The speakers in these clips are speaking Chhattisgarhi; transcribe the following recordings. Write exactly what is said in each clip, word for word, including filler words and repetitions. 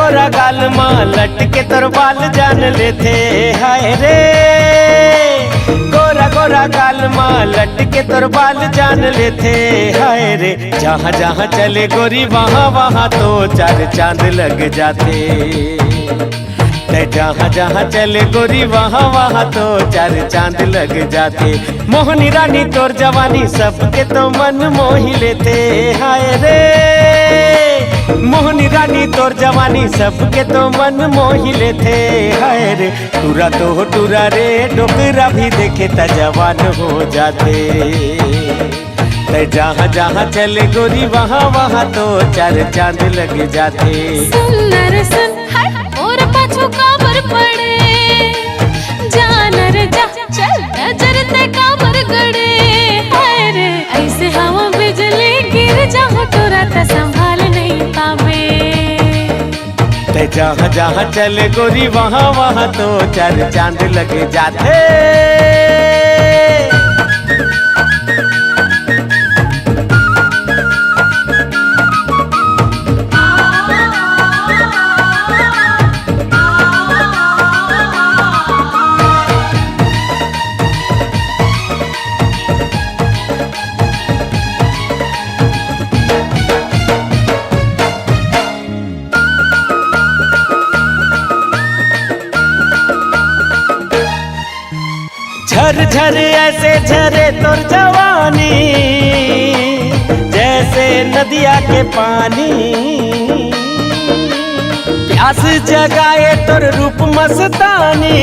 गोरा गाल मा लटके तोर बाल जान लेथे, हाय रे। गोरा गोरा गाल मा लटके तोर बाल जान लेथे, हाय रे। जहाँ जहाँ चले गोरी वहाँ वहाँ तो चार चांद लग जाथे। तै जहाँ जहाँ चले गोरी वहाँ वहाँ तो चार चांद लग जाथे। मोहनी रानी तोर जवानी सबके तो मन मोही लेथे, हाय रे। मोहनी रानी तोर जवानी सबके तो मन मोही लेथे, हाय रे। टूरा तो टूरा रे, डोकरा भी देखे त जवान हो जाथे। तै जहाँ जहाँ चले गोरी वहाँ वहाँ तो चार चांद लग जाथे। सुन न रे सुन, हाय, मोर पाछू काबर पड़े? जा न रे जा, चल नजर ते काबर गड़े? हाय रे, ऐसे हवा बिजली गिर जाहूँ टूरा त संभाल नहीं पावे। तै जहाँ जहाँ चले गोरी वहाँ वहाँ तो चार चांद लग जाथे। झर झर ऐसे झरे तोर जवानी, जैसे नदिया के पानी। प्यास जगाए तोर रूप मस्तानी,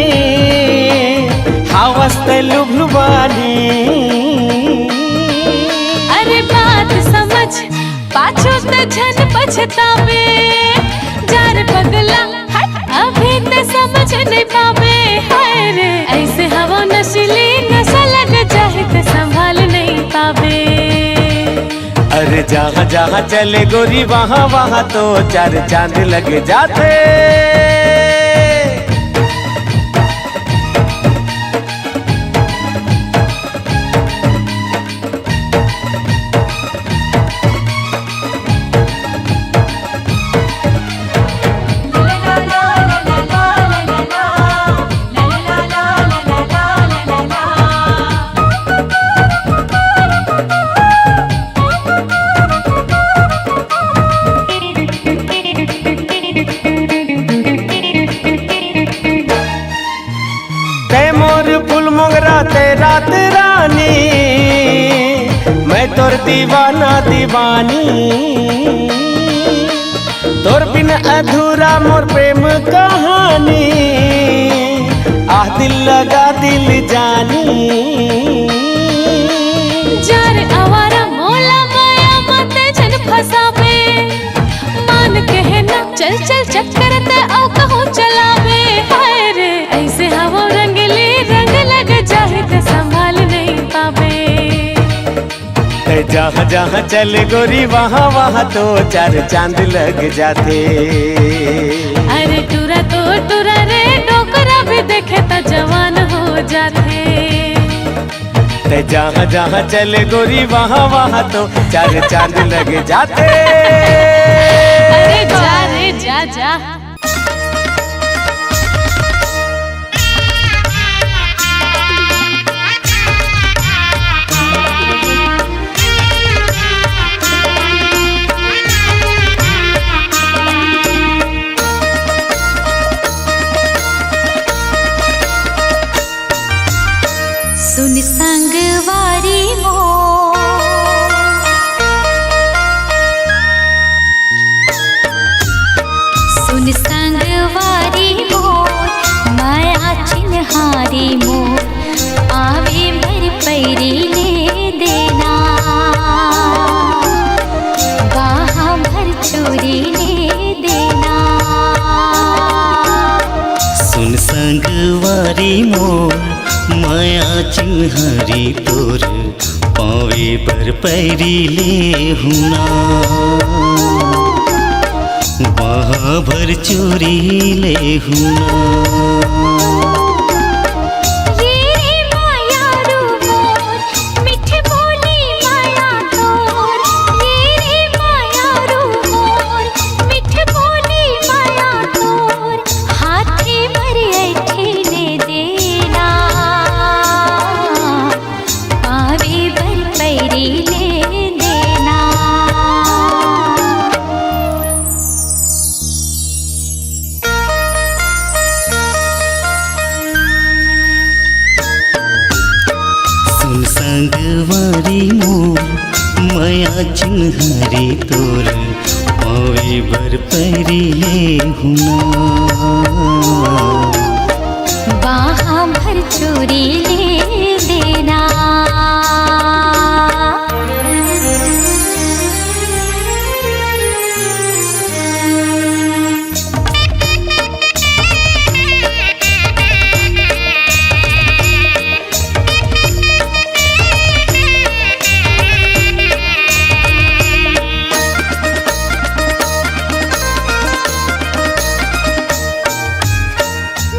हवस ते लुभलुभानी। अरे बात समझ, पाछू ते झन पछतावे। जा रे पगला, हट, अभी ते समझ नहीं पावे। हाय रे, ऐसे हवा नशीली नशा लग जाए ते संभाल नहीं पावे। अरे जहाँ जहाँ चले गोरी वहाँ वहाँ तो चार चांद लग जाथे। तै मोर फूल मोगरा, तै रात रानी, मैं तोर दीवाना दीवानी। तोर बिन अधूरा मोर प्रेम कहानी, आह दिल लगा दिल जानी। जा रे आवारा, मोला माया मते झन फसावे। मान कहे ना, चल चल चक्कर ते अउ कहूँ चलावे। हाय रे, ऐसे हवा रंगली रंग लग जाए ते संभाल नहीं पावे। तै जहाँ जहाँ चले गोरी वहाँ वहाँ तो चार चांद लग जाथे। अरे टूरा तो टूरा रे, डोकरा भी देखे त जवान हो जाथे। तै जहाँ जहाँ चले गोरी वहाँ वहाँ तो चार चांद लग जाथे। अरे जा रे जा जा। सुन संगवारी मोर, सुन संगवारी मोर, मया चिन्हारी मोर, पावे बर पैरी ले देना, बाहा भर चूरी ले देना। सुन संगवारी मोर, मया चिन्हारी तोर, पावे बर पैरी ले हुना, बाहा भर चूरी ले हुना। ये रे मायारू मोर, मीठ बोली माया तोर। ये रे मायारू मोर, मीठ बोली माया चिन्हारी तोर पावे बर पैरी ले हुना। बाहा भर चूरी ले देना।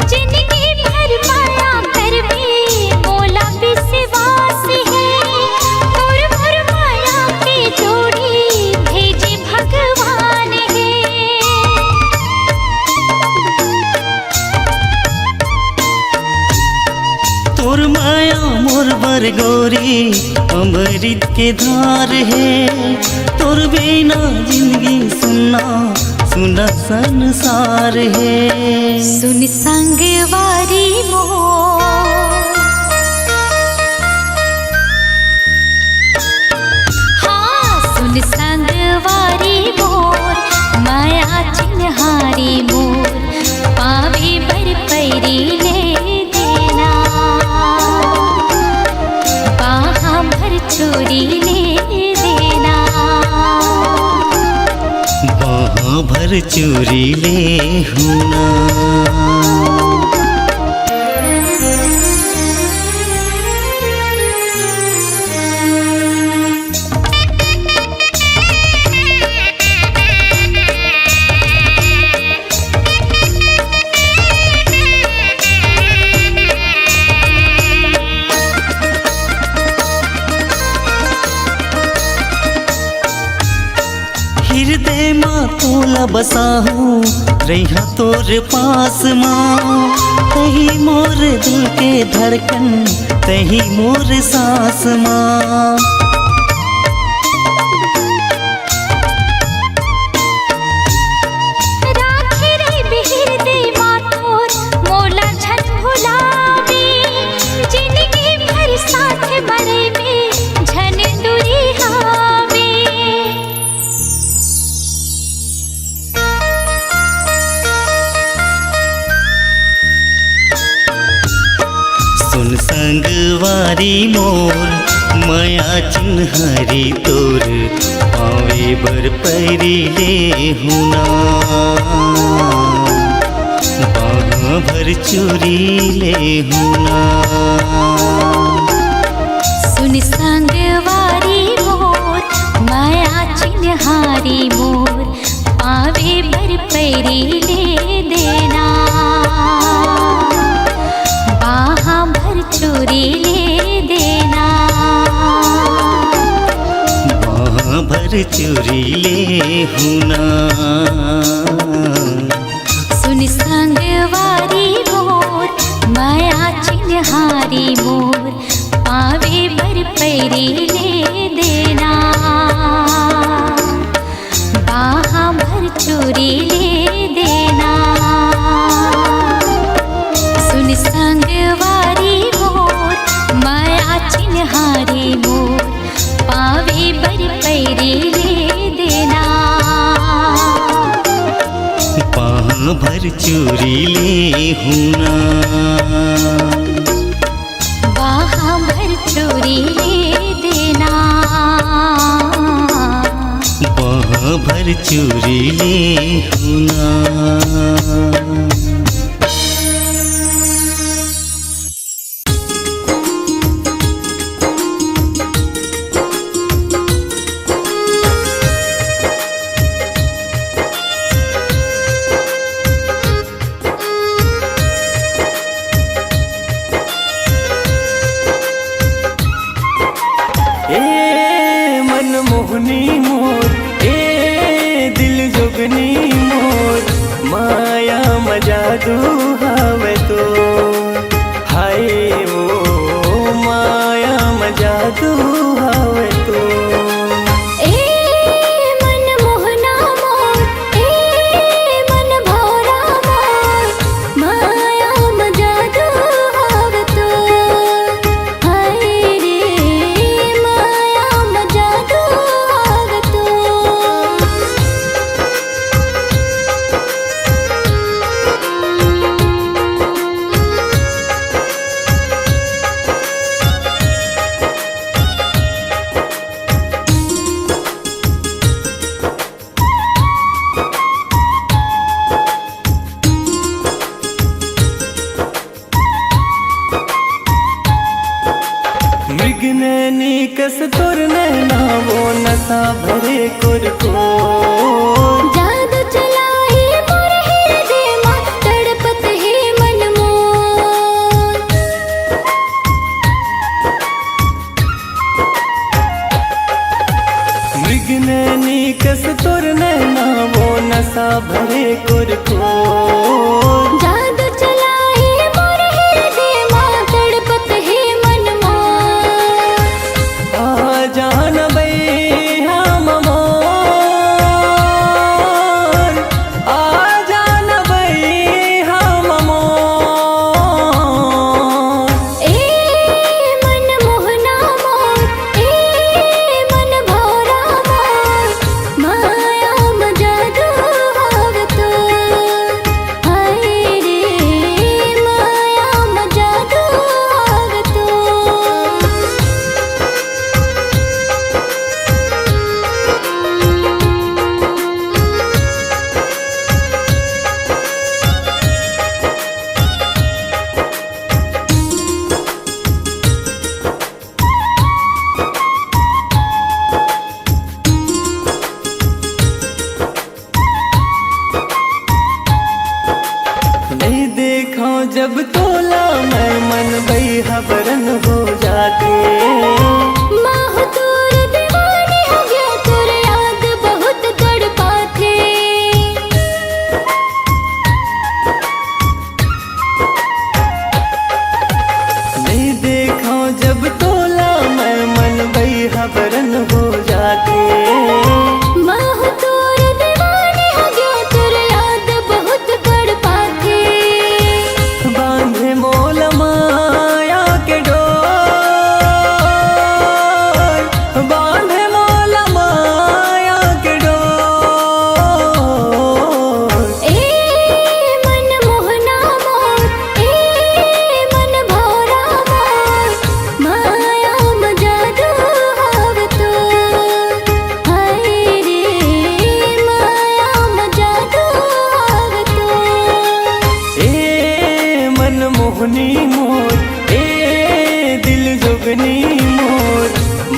जिनगी भर माया करबे मोला विश्वास हे, तोर मोर माया के जोड़ी भेजे भगवान हे। तोर माया मोर बर गोरी अमृत के धार हे, तोर बिना जिंदगी सुन्ना सुन्ना संसार हे। सुन संगवारी मोर, हाँ, सुन संगवारी मोर, माया चिन्हारी मोर, पावे बर पैरी ले देना, बाहा भर चूरी ले देना। बाहा भर चूरी ले हुना। हिरदय मा तोला बसाहूँ, रहिहा तोर पास मा। तही मोर दिल के धड़कन, तही मोर सांस मा। राखे रहिबे हिरदय मा तोर, मोला झन भुलावे। जिनगी भर साथ मरे में झन दूरी हावे। सुन संगवारी मोर, माया चिन्हारी तोर, पावे बर पैरी ले हुना। बाहा भर चूरी ले हुना। सुन संगवारी मोर, माया चिन्हारी मोर, पावे बर पैरी ले देना, बाहा भर चूरी ले देना। बाहा भर चूरी ले हुना। सुन संगवारी मोर, माया चिन्हारी मोर, पावे बर पैरी ले देना, बाहा भर चूरी ले देना। सुन संगवारी मोर, माया चिन्हारी मोर, पावे बर पैरी ले देना। बाहा भर चूरी ले हुना। बाहा भर चूरी ले देना। बाहा भर चूरी ले हुना। ए मनमोहनी मोर, ए दिल जोगनी मोर, माया मजा कुरकुर। जादू चलाए मोर हृदय मा, तड़पत हे मन मोर। मृग नैनी कस तोर नैना, वो नशा भरे कुरकुर। जादू चलाए मोर हृदय मा, तड़पत हे मन मोर। आ जान बई हम मोर, आ जान बई हम मोर। ए मन मोहना मोर, ए मन भौरा मोर, माया म जादू हव तोर। हाय रे, माया म जादू हव तोर। नहीं देखो जब तोला मैं, मन बई हबरन हो जाथे। माहू तोर दीवानी हो गया, तोर याद बहुत तड़पाथे। नहीं देखो जब तोला मैं, मन बई हबरन हो जाथे। माहू तोर दीवानी हो गया, तोर याद बहुत तड़पाथे। बांधे मोला माया के डोर, बांधे मोला माया के डोर। ए मन मोहना मोर, ए मन भौरा मोर, माया म जादू हव तोर। हाय रे, माया म जादू हव तोर। ए मन मोहनी मोर, ए दिल जोगनी मोर,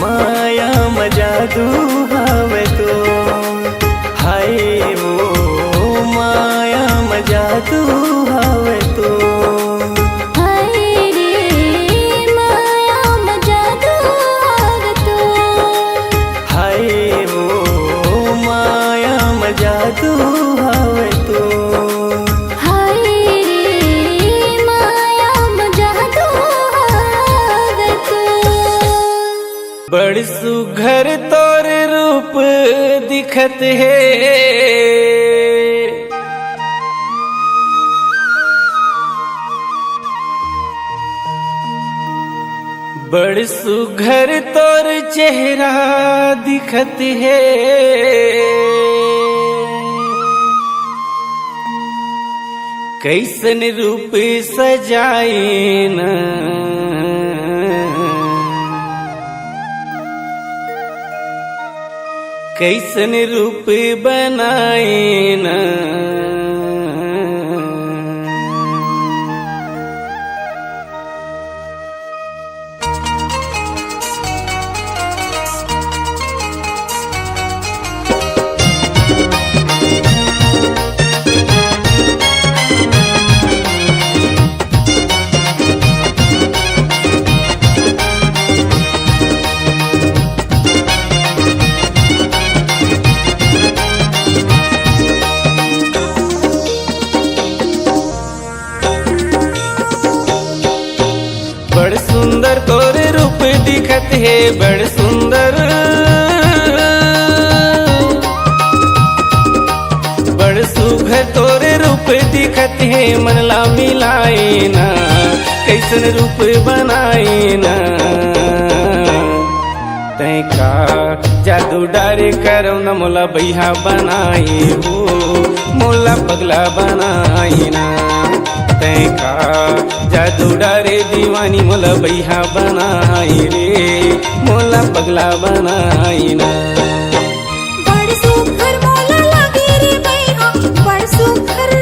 माया म जादू हव तोर। हाय ओ माया म जादू हव तोर। हाय रे, माया म जादू हव तोर। हाय ओ माया म जादू हव तोर। हाय रे, माया म जादू हव तोर। बड़ सुघर तोर रूप दिखत हे, बड़ सुघर तोर चेहरा दिखत हे। कैसन रूप सजाइन, कैसन रूप बनाइन। बड़ सुंदर तोर रूप दिखत हे, बड़ सुंदर, बड़ सुघर तोर रूप दिखत हे। मन ला मिलाए ना, कैसन रूप बनाए ना। तैं का जादू डारे करव न मोला बइहा बनाए हो, मोला पगला बनाए ना। तैं का जादू डारे दीवानी मोला बइहा बनाए रे, मोला पगला बनाए ना। बड़ सुघर मोला लागे रे बइहा, बड़ सुघर,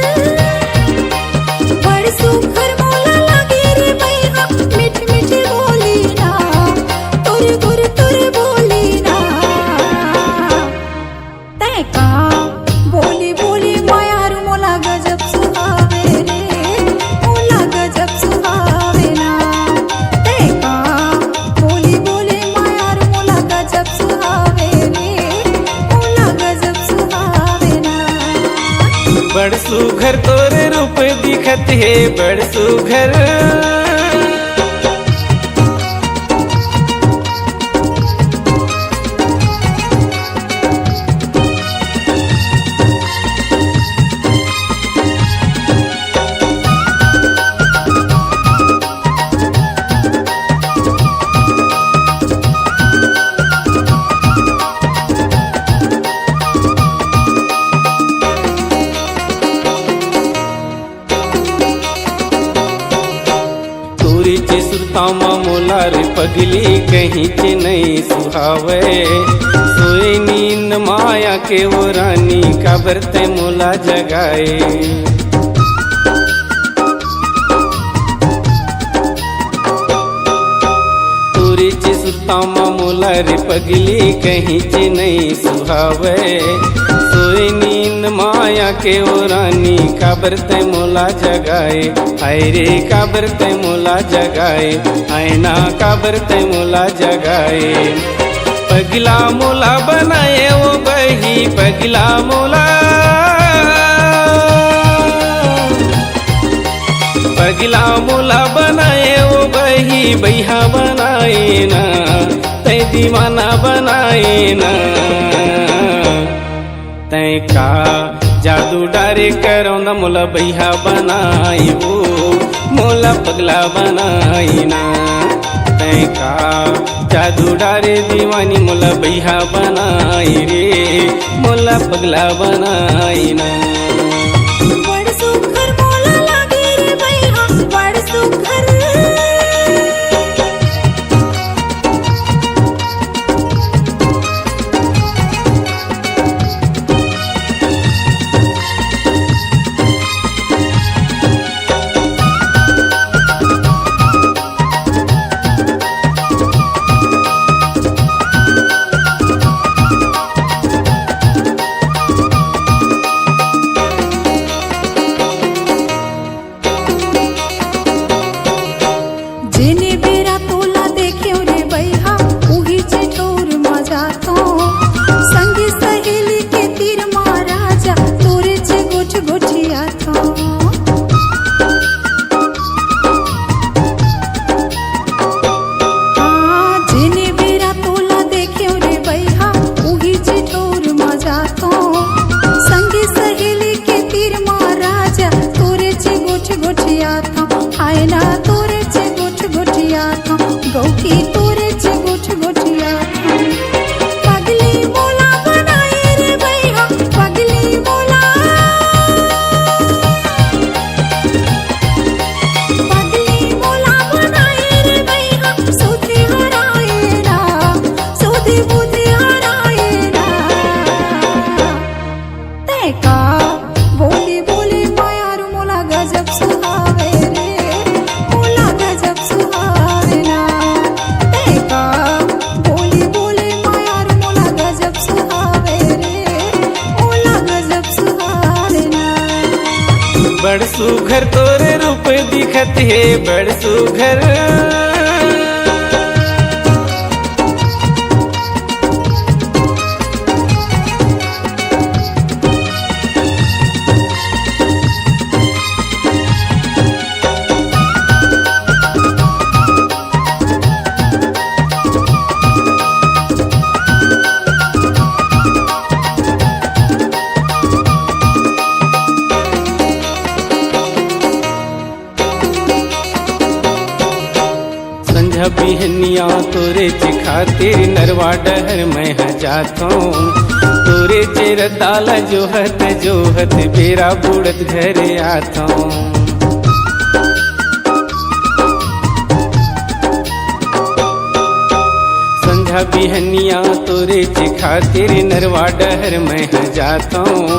बड़ सुघर मोला लागे रे बइहा, मीठ मीठ बोली ना, तोर गुर तोर बोली ना। का बोली बोली मयारू मोला गजब सुहावे रे, मोला गजब सुहावे ना। तै का बोली बोली मयारू मोला गजब सुहावे रे, मोला गजब सुहावे ना। बड़ सुघर तोर रूप दिखत हे, बड़ सुघर। तोरे चे सुरता मा मोला रे पगली कहीं चे नइ सुहावे। सोए नींद माया के वो रानी काबर तै मोला जगाए। तोरे चे सुरता मा मोला रे पगली कहीं चे नइ सुहावे। सोए नींद माया के ओ रानी काबर तै मोला जगाए। हाय रे काबर तै मोला जगाए, हाय ना काबर तै मोला जगाए। पगला मोला बनाए ओ बही, पगला मोला। पगला मोला बनाए ओ बही, बइहा बनाए ना, तै दीवाना बनाए ना। तै का जादू डारे करौंदा मोला बइहा बनाए ओ, मोला पगला बनाए ना। तै का जादू डारे दीवानी मोला बइहा बनाए रे, मोला पगला बनाए ना। बड़ सुघर मोला लागे रे बइहा, बड़ सुघर। जेने बेरा तोला देखेंव रे बइहा, उही चे ठौर मा जाथंव। संगी सहेली के तीर मा राजा, तोरे चे गोठ गोठियाथंव। हाँ, जेने बेरा तोला देखेंव रे बइहा, उही चे ठौर मा जाथंव। संगी सहेली के तीर मा राजा, तोरे चे गोठ गोठियाथंव। हाय ना तोरे चे गोठ गोठियाथंव, गौकी तोरे चे गोठ गोठियाथंव। पगली मोला बनाए रे बइहा, पगली मोला। पगली मोला बनाए रे बइहा, सुधे हराए ना, सुधे बुधे हराए ना। तै का बोली बोली मयारू मोला गजब सुहावे रे, मोला गजब सुहावे ना। तै का बोली बोली मयारू मोला गजब सुहावे रे, मोला गजब सुहावे ना। बड़ सुघर तोर रूप दिखत हे, बड़ सुघर। संझा बिहनिया तोरे चे खातिर नरवा डहर मैं ह जाथंव। तोरे चे रद्दा ल जोहत जोहत बेरा बुड़त घरे आथंव। संझा बिहनिया तोरे चे खातिर नरवा डहर मैं ह जाथंव।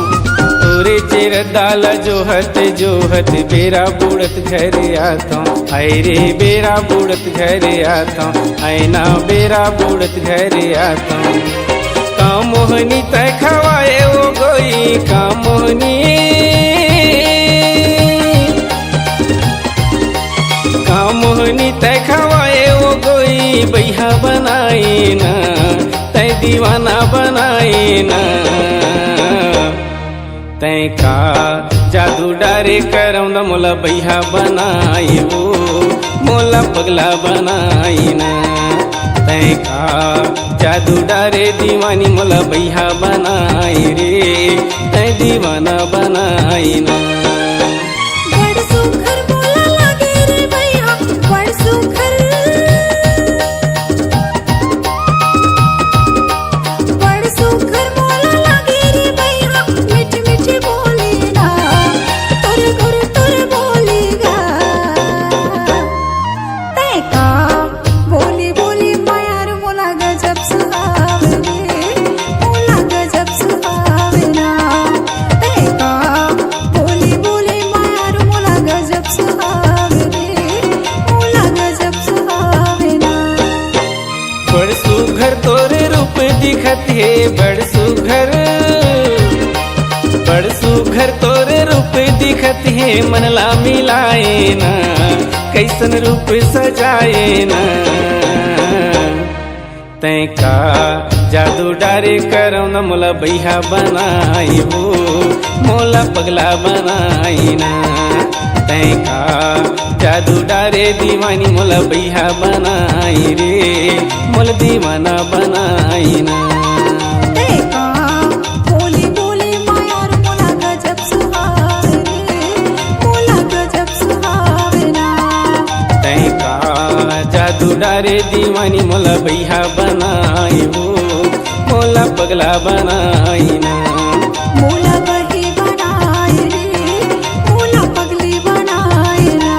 तोरे चे रद्दा ल जोहत जोहत बेरा बुड़त घरे आथंव। हाय रे बेरा बुड़त घरे आथंव, हाय ना बेरा बुड़त घरे आथंव। मोहनी तै खवाए ओ गोई का मोहनी, का मोहनी तै खवाए ओ गोई, बइहा बनाए ना, तै दीवाना बनाए ना। तै का जादू डारे करौंदा मोला बइहा बनाए ओ, मोला पगला बनाए ना। तै का जादू डारे दीवानी मोला बइहा बनाए रे, तै दीवाना बनाए ना। बड़ सुघर मोला लागे रे भैया, बड़ सुघर। बड़ सुघर मोला लागे रे भैया, मीठ मीठ बोली ना, तोर घुर तोर बोली गा। तै का बोली बोली मयार मोला गजब सुहावे रे, मोला गजब सुहावे ना। तै का बोली बोली मयार मोला गजब सुहावे रे, मोला गजब सुहावे ना। बड़ सुघर तोर रूप दिखत हे, बड़ सुघर, बड़ सुघर तोर रूप दिखत हे, मन ला मिलाए ना, कइसन रूप सजाए ना। तै का जादू डारे करौंदा मोला बइहा बनाए ओ, मोला पगला बनाए ना। तै का जादू डारे दीवानी मोला बइहा बनाए रे, मोला दीवाना बनाए ना। तै का बोली बोली मयार मोला गजब सुहावे रे, मोला गजब सुहावे ना। तै का जादू डारे दीवानी मोला बइहा बनाए ओ, मोला पगला बनाए ना। मोला बही बनाए रे, मोला पगली बनाए ना।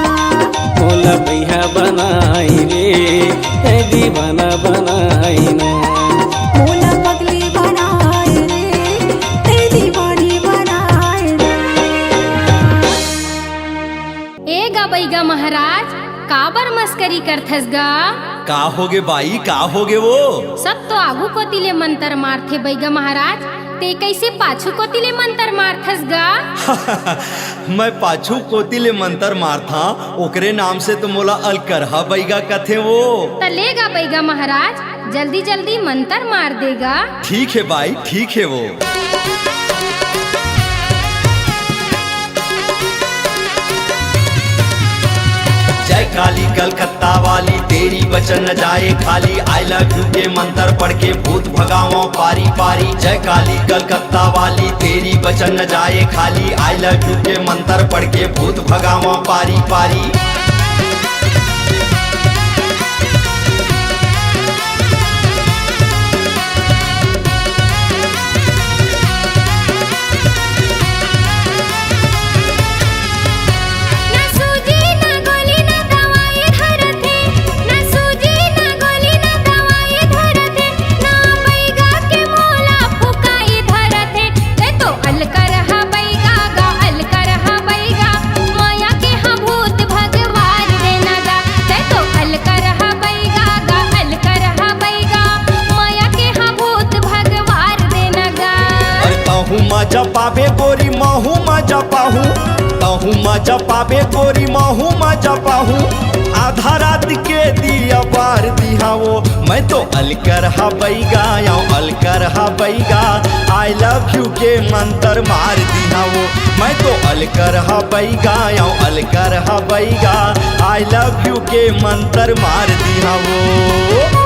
मोला बइहा बनाए रे, तै दीवाना बनाए ना। मोला पगली बनाए रे, तै दीवानी बनाए ना। ए गा बइगा महाराज, काबर मस्करी करथस गा? का होगे बाई, का होगे वो? सब तो आगू कोती ले मंतर मारथे बइगा महाराज, ते कइसे पाछू कोती ले मंतर मारथस गा? मैं पाछू कोती ले मंतर मारथा, ओकरे नाम से तो मोला अलकरहा बइगा कथे वो। त ले गा बइगा महाराज, जल्दी जल्दी मंतर मार दे गा। ठीक हे बाई, ठीक हे वो। जय काली कलकत्ता वाली, तेरी वचन न जाए खाली। I love you के मंतर पढ़ के भूत भगावो पारी पारी। जय काली कलकत्ता वाली, तेरी वचन न जाए खाली। I love you के मंतर पढ़ के भूत भगावो पारी पारी। ना सूजी ना गोली ना दवाई धरत हे, ना सूजी ना गोली ना दवाई धरत हे, ना बैगा के मोला फुकाई धरत हे। तै तो अलकर हा बैगा गा, अलकर हा बैगा, माया के हा भूत भगवार देना गा। तै तो अलकर हा बैगा गा, अलकर हा बैगा, माया के हा भूत भगवार देना गा। अरे तहूँ मजा पाबे गोरी, महूँ मजा पाहूँ, तहूँ मजा पाबे गोरी, महूँ मजा पाहूँ। आधा रात के दिया बार दिहा वो, मैं तो अलकर हा बैगा, आँव अलकर हा बैगा, I love you के मंतर मार दिहा वो। मैं तो अलकर हा बैगा, आँव अलकर हा बैगा, I love you के मंतर मार दिहा वो।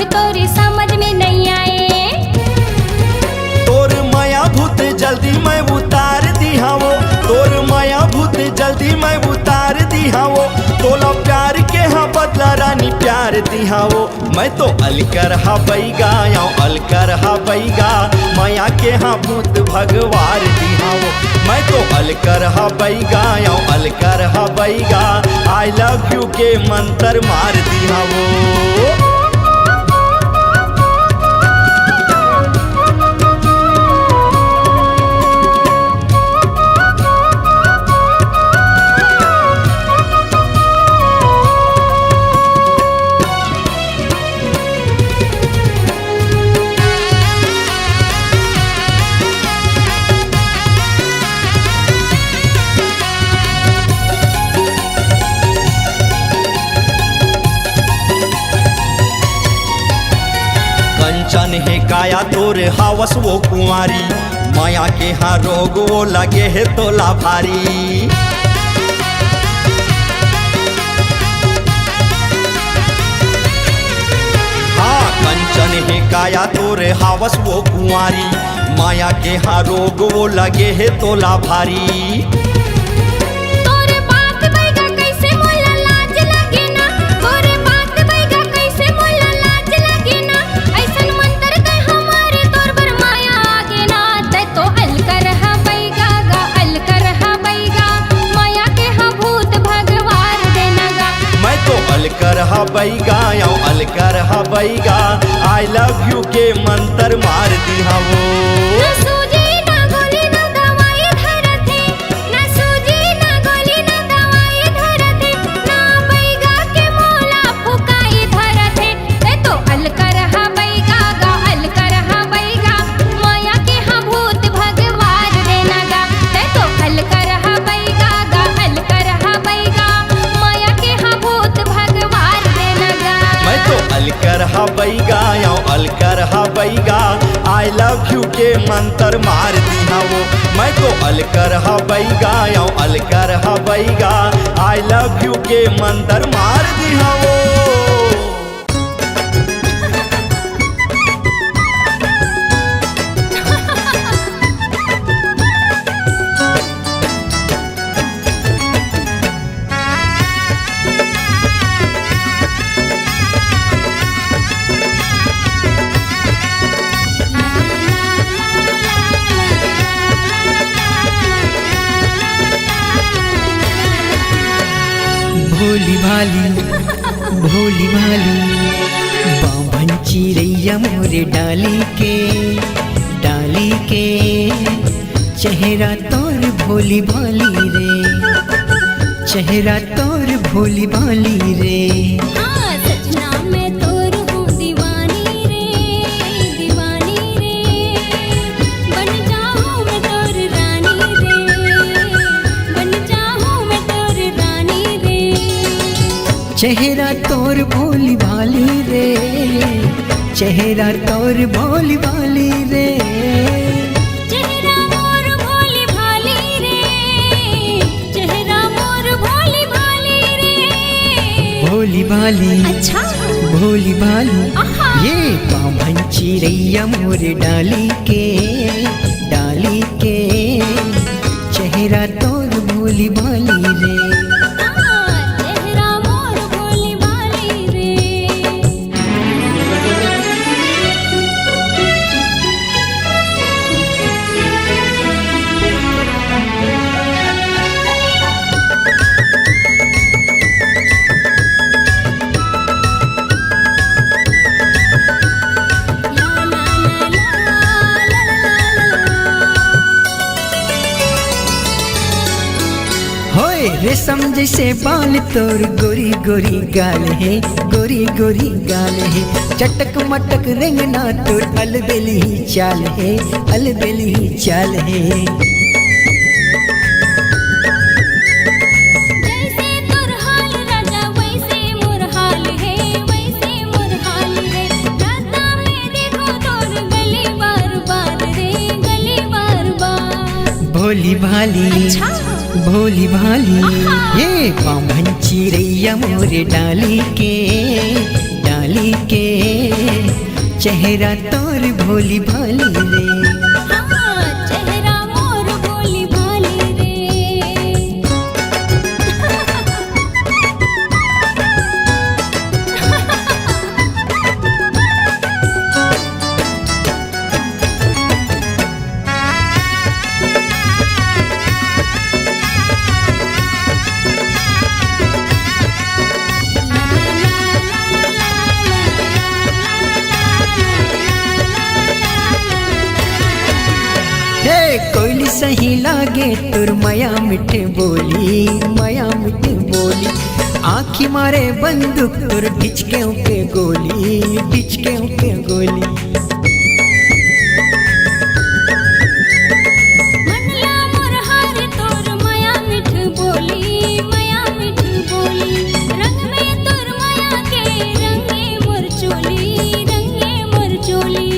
तोरी समझ में नहीं आए। तोर मया भूत जल्दी मैं उतार दिहावो, तोर मया भूत जल्दी मैं उतार दिहावो। तोला प्यार के हाँ बदला रानी प्यार दिहावो। मैं तो अलकर हा बैगा, आंव अलकर हा बैगा, मया के हाँ भूत भगवार दिहावो। मैं तो अलकर हा बैगा, आंव अलकर हा बैगा, I love you के मंतर मार दिहावो। कंचन हे काया तोर हावस वो कुंवारी, मया के हाँ रोग वो लगे हे तोला भारी। हाँ, कंचन हे काया तोर हावस वो कुंवारी, मया के हाँ रोग वो लगे हे तोला भारी। तोरे बात बैगा कैसे मोला लाज लगे ना, तोरे बात बैगा कैसे मोला लाज लगे ना, ऐसन मंतर तै हमारे तोर बर माया आगे ना। तै तो अलकर हा बैगा गा, अलकर हा बैगा, मया के हाँ भूत भगवार देना गा। मैं तो अलकर हा बैगा, आंव अलकर हा बैगा, I love you के मंतर मार दिहावो। ना सूजी ना गोली ना दवाई धरत हे, ना सूजी ना गोली ना दवाई धरत हे, ना बैगा के मोला फुकाई धरत हे। तै तो अलकर हा बैगा गा, अलकर हा बैगा, मया के हाँ भूत भगवार देना गा। तै तो अलकर हा बैगा गा, अलकर हा बैगा, मया के हाँ भूत भगवार देना गा। मैं तो अलकर हा बैगा, आंव अलकर हा बैगा, I love you के मंतर मार दिहावो। मैं तो अलकर हा बैगा, आंव अलकर हा बैगा, I love you के मंतर मार दिहावो। भोली भाली, भोली भाली, बाभन चिरैया मोरे डाली के, डाली के, चेहरा तोर भोली भाली रे, चेहरा तोर भोली भाली रे। हाँ, सजना मैं तोर हूँ दीवानी रे, दीवानी रे। बन जाऊँ मैं तोर रानी रे, बन जाऊँ मैं तोर रानी रे। चेहरा तोर भोली भाली रे, चेहरा तोर भोली भाली रे। चेहरा मोर भोली भाली रे, चेहरा मोर भोली भाली रे। भोली भाली, अच्छा। भोली भाली, आहा। ये बाभन चिरैया मोर डाली के, डाली के, चेहरा तोर भोली भाली रे। हाँ, चेहरा मोर भोली भाली रे। होए रेशम जैसे बाल तोर गोरी गोरी गाल हे, गोरी गोरी गाल हे। चटक मटक रेंगना तोर अलबेली चाल हे, अलबेली चाल हे। जैसे तोर हाल राजा वैसे मोर हाल हे, वैसे मोर हाल हे। रास्ता में देखो तोर गली बार बार रे, गली बार बार। भोली भाली, अच्छा। भोली भाली, आहा। ये बाभन चिरैया मोरे डाली के, डाली के, चेहरा तोर भोली भाली रे। हाँ, चेहरा मोर भोली भाली रे। हे कोयली सही लागे तोर मया मिठे बोली, मया मिठे बोली। आँखी मारे बंदूक तोर ढिचके पे गोली, ढिचके पे गोली। मन ला मोर हार तोर मया मिठ बोली, मया मिठ बोली। रंग में तोर मया के रंगे मोर चोली, रंगे मोर चोली।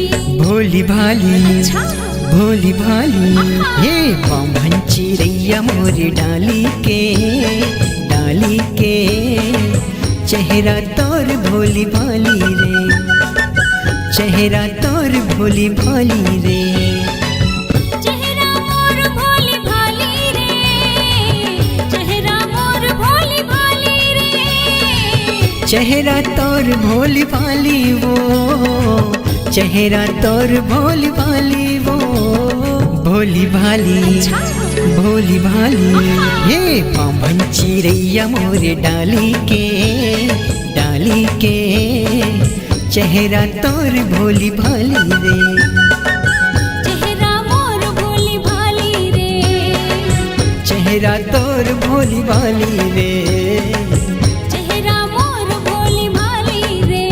भोली भाली, अच्छा। भोली भाली, आहा। हे बाम्हन चिरैया मोर डाली के, डाली के। चेहरा तोर भोली भाली रे, चेहरा तोर भोली भाली रे। चेहरा मोर भोली भाली रे, चेहरा मोर भोली भाली रे। चेहरा तोर भोली भाली वो, चेहरा तोर भोली भाली वो। भोली भाली, अच्छा। भोली भाली, आहा। हे बाम्हन चिरैया मोर डाली के, डाली के। चेहरा तोर भोली भाली रे। चेहरा मोर भोली भाली रे। चेहरा तोर भोली भाली रे। चेहरा मोर भोली भाली रे।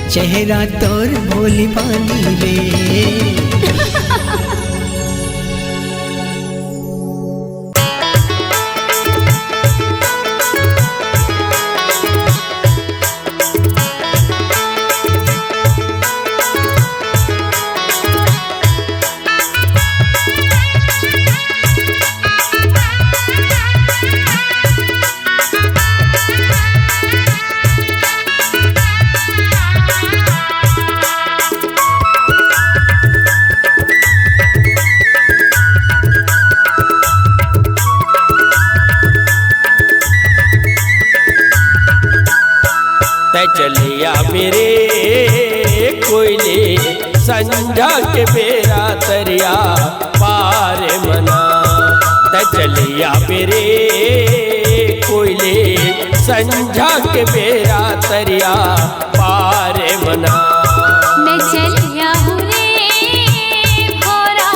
चेहरा तोर भोली भाली रे। तै चलिया मेरे कोयले, संझा के बेरा तरिया पार मना। तै चलिया मेरे कोयले, संझा के बेरा तरिया पार मना। मैं चलिया हूँ रे भोरा,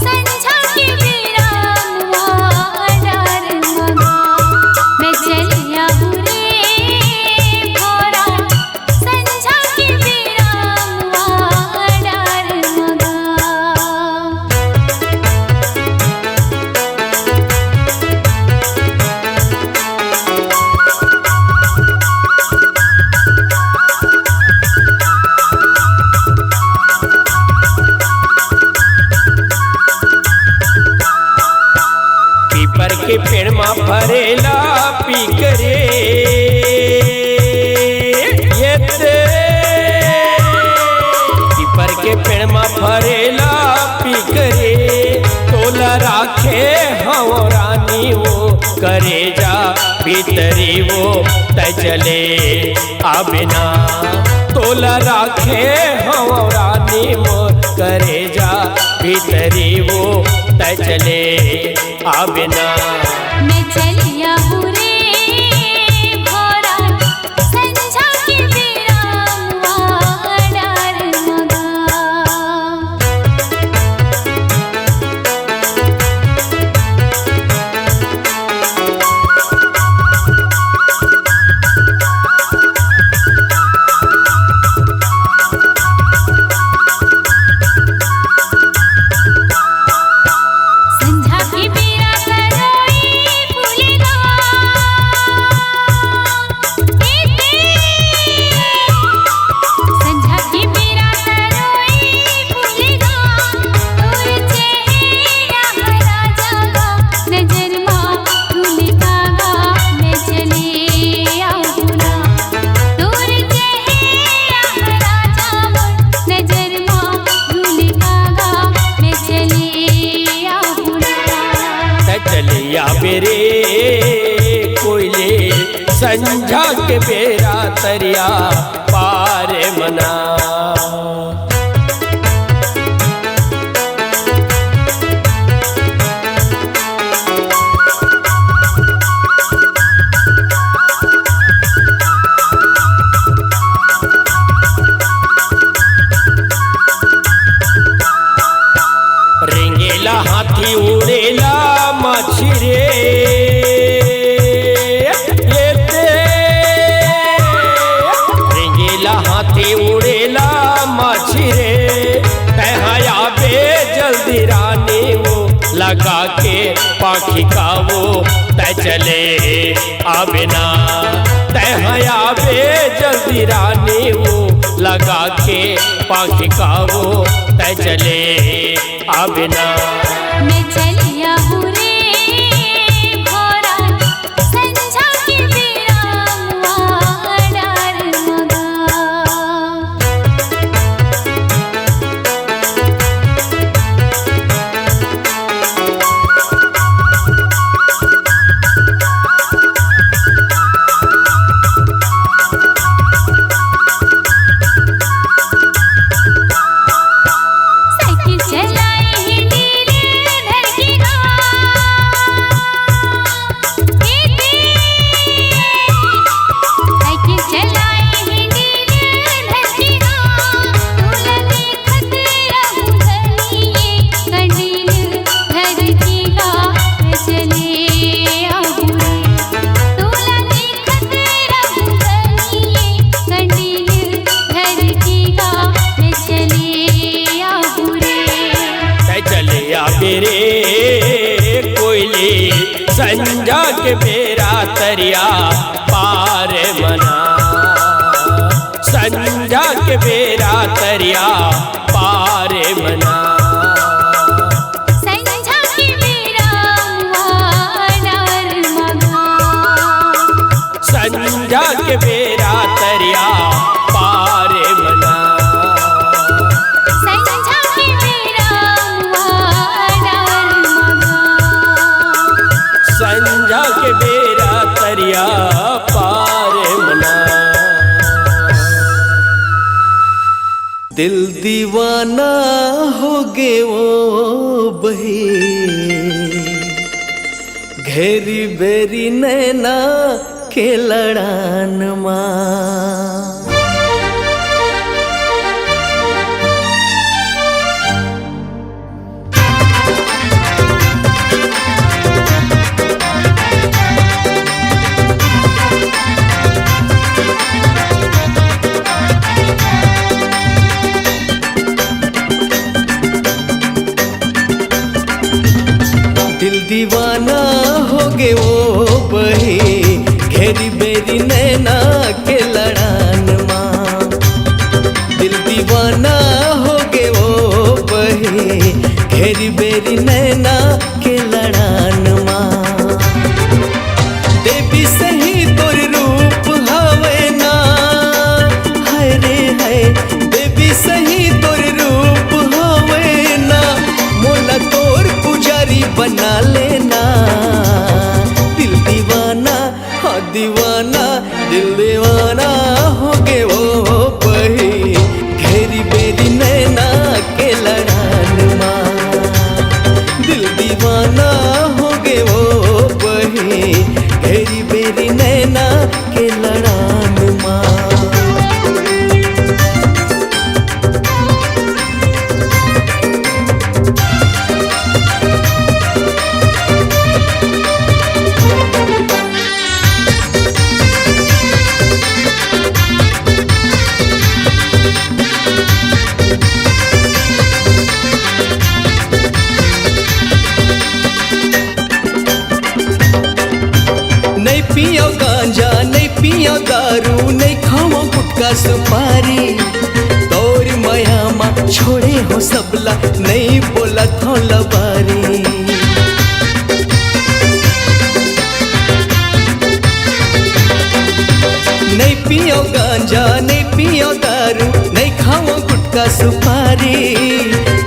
संझा के बेरा मुआ डार मना। मैं चलिया हूँ रे भोरा, संझा के बेरा मुआ डार मना। पीपर के पेड़ मा फरेला पीकरे, ये ते पीपर के पेड़ मा फरेला पीकरे, तोला राखे हव रानी वो करेजा भीतरी वो। तै चले आबे ना, तोला राखे हव रानी वो करेजा भीतरी वो। तै चले आबे ना। मैं चलिया हूँ रे भोरा, संझा के बेरा मुआ डार मगा। संझा के बेरा तरोई फूले गा। तरिया पार मना। रेंगेला हाथी उड़ेला मछरी रे, ये ते। रेंगेला हाथी उड़ेला मछरी रे, तैं हा आबे जल्दी रानी वो लगा के पाखी का वो तैं चले आबे ना, तैं हा आबे जल्दी रानी वो लगा के पाखी का वो तैं चले आबे ना। मैं चलिया हूँ रे भोरा, संझा के बेरा मुआ डार मगा। साइकिल चलाई ही डील धर के गा। ए दे। साइकिल चलाई ही डील धर के गा। तोला देखत रहूं धनिये कंडील धर के गा। चले आबू रे। तोला देखत रहूं धनिये कंडील धर के गा। मैं चले आबू रे। तैं चले आबे रे कोयली, संझा के बेरा तरिया पार मना। संझा के बेरा तरिया पार मना। संझा के बेरा मुआ डार मगा। संझा के बेरा तरिया पार मना। संझा के बेरा मुआ डार मगा। संझा के बेरा तरिया पार मना। दिल दीवाना होगे ओ बही, घेरी बेरी नैना के लड़ान मा। दिल दीवाना होगे ओ बही, घेरी बेरी नैना के लड़ान मा। दिल दीवाना होगे ओ बही, घेरी बेरी नैना के लड़ान मा। देवी सही तोर रूप हवे ना, हाय रे हाय। देवी सही तोर रूप हवे ना, मोला तोर पुजारी बना लेना। दिल दीवाना, हाँ दीवाना, दिल दीवाना होगे ओ बही, घेरी बेरी नैना के लड़ान मा। दिल दीवाना होगे ओ बही, घेरी बेरी नैना के लड़ान मा। नइ पियव गांजा, नइ पियव दारू, नइ खावव गुटखा सुपारी। तोर मया मा छोड़े हो सबला, नइ बोलत हो लबारी। नइ पियव गांजा, नइ पियव दारू, नइ खावव गुटखा सुपारी।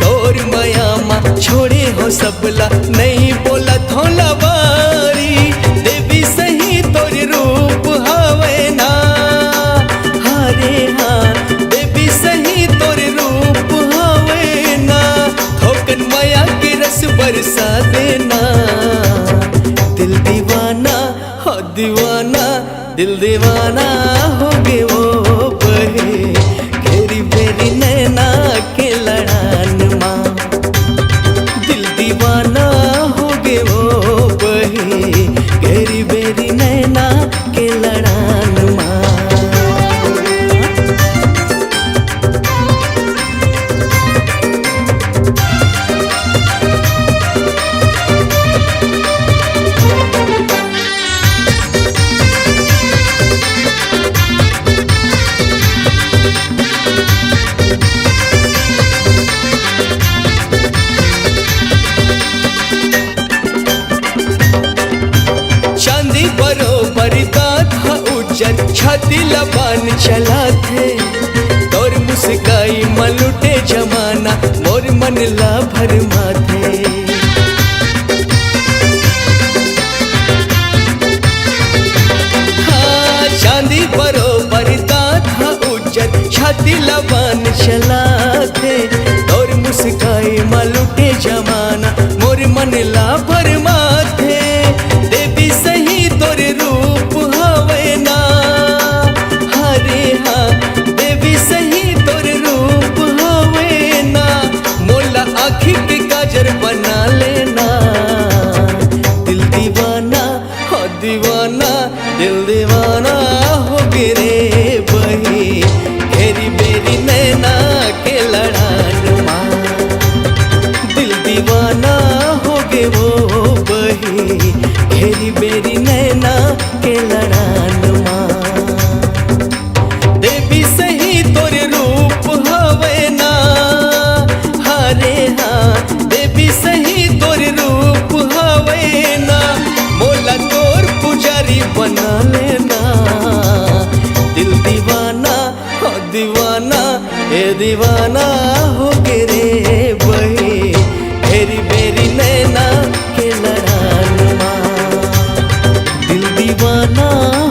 तोर मया मा छोड़े हो सबला, नइ बोलत हो लबारी। देवी सही तोर रूप हवे ना, दिल दीवाना हो गे वो बही, घेरी बेरी नैना के लड़ान मा। दिल दीवाना हो गे वो बही, घेरी बेरी नैना के लड़ान मा। चांदी बरोबर दांत ह उज्जर, छाती ल बान चलाथे। तोर मुस्काई म लुटे जमाना, मोर मन ला भरमाथे। हाँ, चांदी बरोबर दांत ह उज्जर, छाती ल बान चलाथे। तोर मुस्काई म लुटे जमाना, मोर मन ला भरमाथे। देवी सही तोर रूप हवे ना, हरे हाँ, देवी सही तोर रूप हवे ना, मोला आँखी के काजर बना लेना। दिल दीवाना, हो दीवाना, दिल दीवाना हो गे रे बही, घेरी बेरी नैना के लड़ान मा। दिल दीवाना हो गे वो बही, घेरी बेरी नैना के लड़ान मा। देवी सही तोर रूप हवे ना, हरे हाँ, देवी सही तोर रूप हवे ना, मोला तोर पुजारी बना लेना। दिल दीवाना, हो दीवाना, ए दीवाना हो गे रे बही, घेरी बेरी नैना के लड़ान मा। दिल दीवाना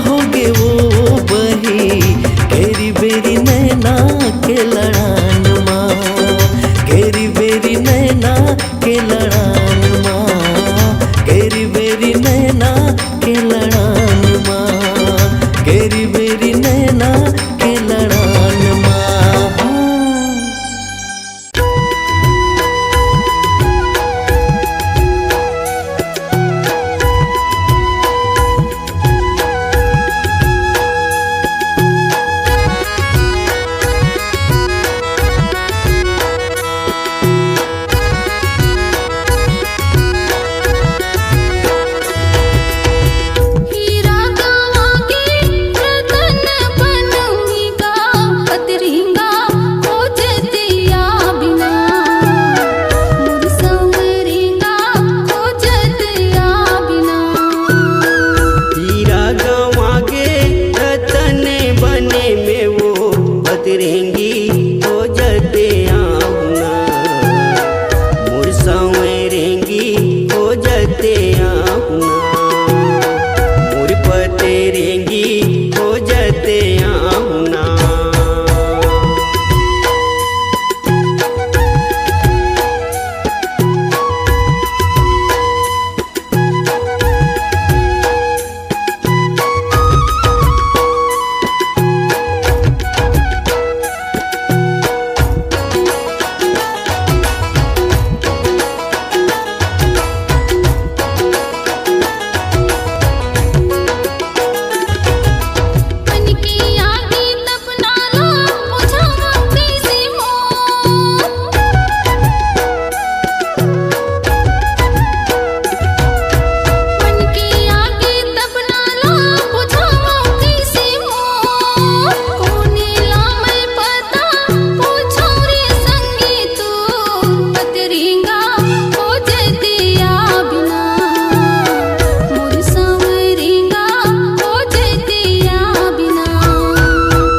हो गे वो बही, घेरी बेरी नैना के लड़ान मा। घेरी बेरी नैना के लड़ान मा, घेरी बेरी नैना के लड़ान मा, घेरी बेरी नैना के लड़ान मा। हीरा गंवा के रतन बनही गा, पतरिंगा खोजतिया बिना, मोर संवरिंगा खोजतिया बिना। हीरा गंवा के रतन बने में वो पतरिंगी खोजते आहुना, मोर संवरिंगी खोजते आहुना, मोर पतरिंगी खोजते आहुना।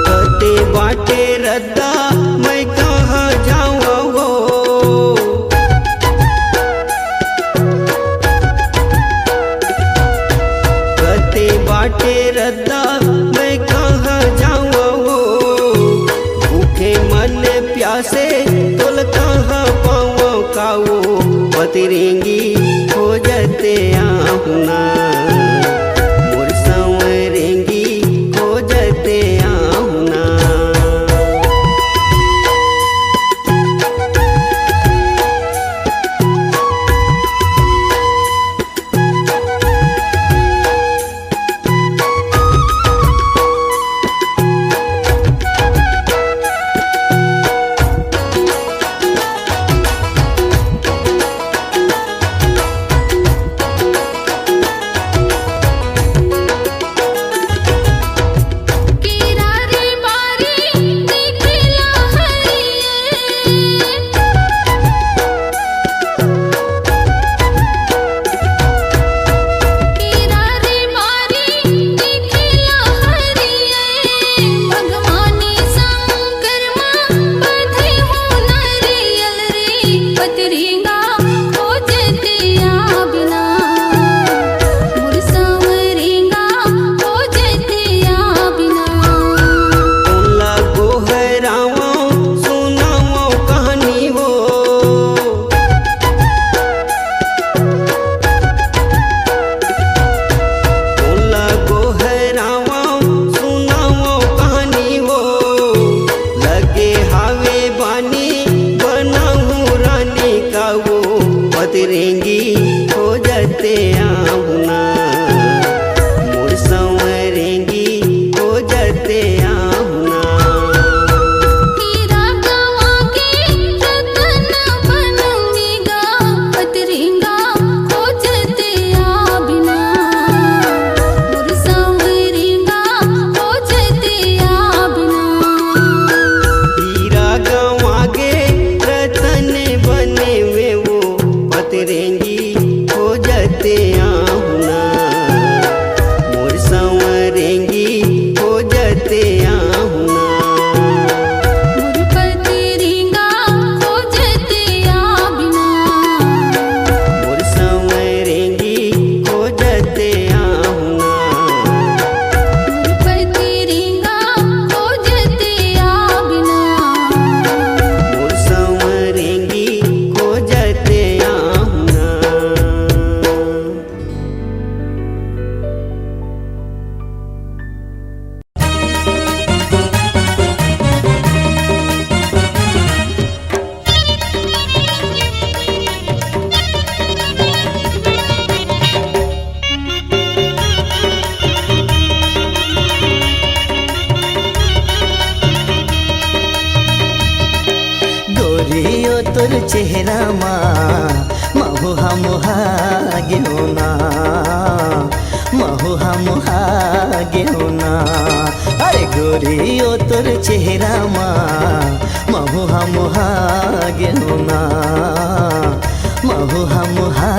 कते बाटे रद्दा, मैं कहाँ जावं वो? कते बाटे रद्दा, मैं कहाँ जावं वो? भूखे मन प्यासे, तोल कहाँ पावं का वो? पतरेंगी खोजते आहुना, मोर सांवरेंगी गोरी ओ तोर चेहरा मा महू हा मोहा गेहूं ना, महू हा मोहा गेहूं ना। अरे गोरी ओ तोर चेहरा मा महू हा मोहा गेहूं ना, महू हा मोहा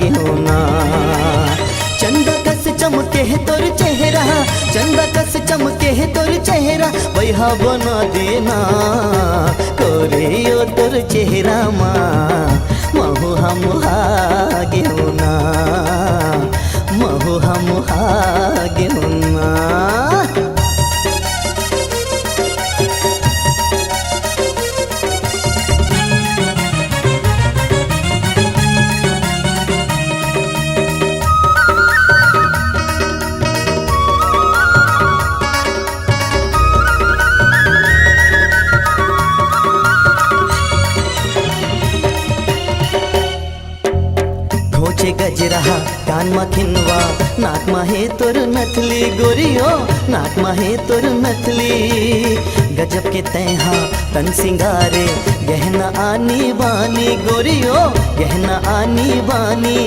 गेहूं ना। चंदा कस चमके हे तोर चेहरा, चंदा कस चमके हे तोर चेहरा, वैहा बना देना। गोरी ओ तोर चेहरा मा महू हा मोहा गेहूं ना, महू हा मोहा गेहूं ना। खोचे गजरा, कान म खिनवा, नाक म हे तोर नथली गोरी ओ, नाक म हे तोर नथली। गजब के तैहा तन सिंगारे, गहना आनी बानी गोरी ओ, गहना आनी बानी।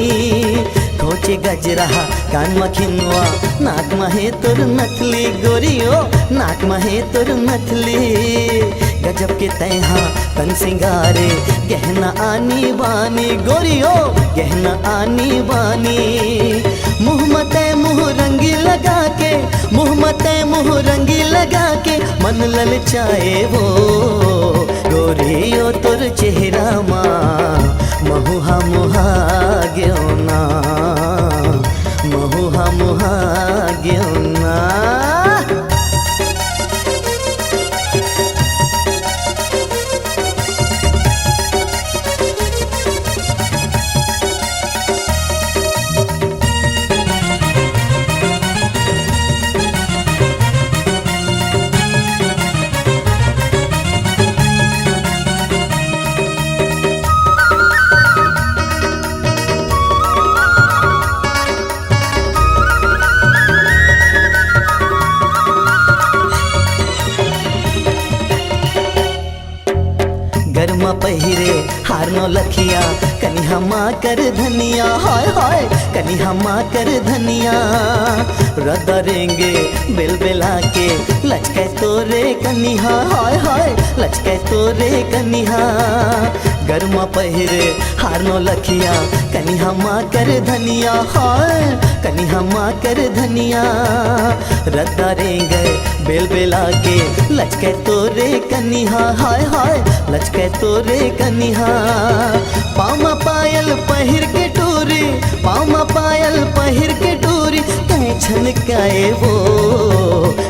खोचे गजरा, कान म खिनवा, नाक म हे तोर नथली गोरी ओ, नाक म हे तोर नथली। गजब के तैहा तन सिंगारे, गहना आनी बानी गोरी ओ, गहना आनी बानी। मुंह म तै मुंह रंगी लगा के, मुंह म तै मुंह रंगी लगा के, मन ललचाए वो। गोरी ओ तोर चेहरा मा महू हा मोहा गेहूं ना, महू हा मोहा गेहूं ना। गर म पहिरे हार नौ लखिया, कनिहा मा कर धनिया, हाय हाय, कनिहा मा कर धनिया। रद्दा रेंगे बेलबेला के, लचकै तोरे कनिहा, हाय हाय, लचकै तोरे कनिहा। गर म पहिरे हार नौ लखिया, कनिहा मा कर धनिया, हाय, कनिहा मा कर धनिया। रद्दा रेंगे बेलबेला के, लचकै तोरे कनिहा, हाय हाय, लचकै तोरे कनिहा। पाँव म पायल पहिर के टूरी, पाँव म पायल पहिर के टूरी, तैं छनकाए वो।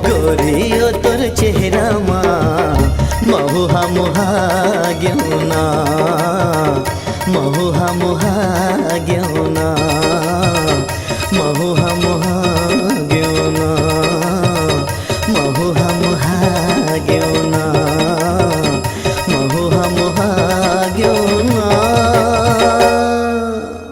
गोरी ओ तोर चेहरा मा महू हा मोहा गेहूं ना, महू हा मोहा गेहूं ना, महू हा मोहा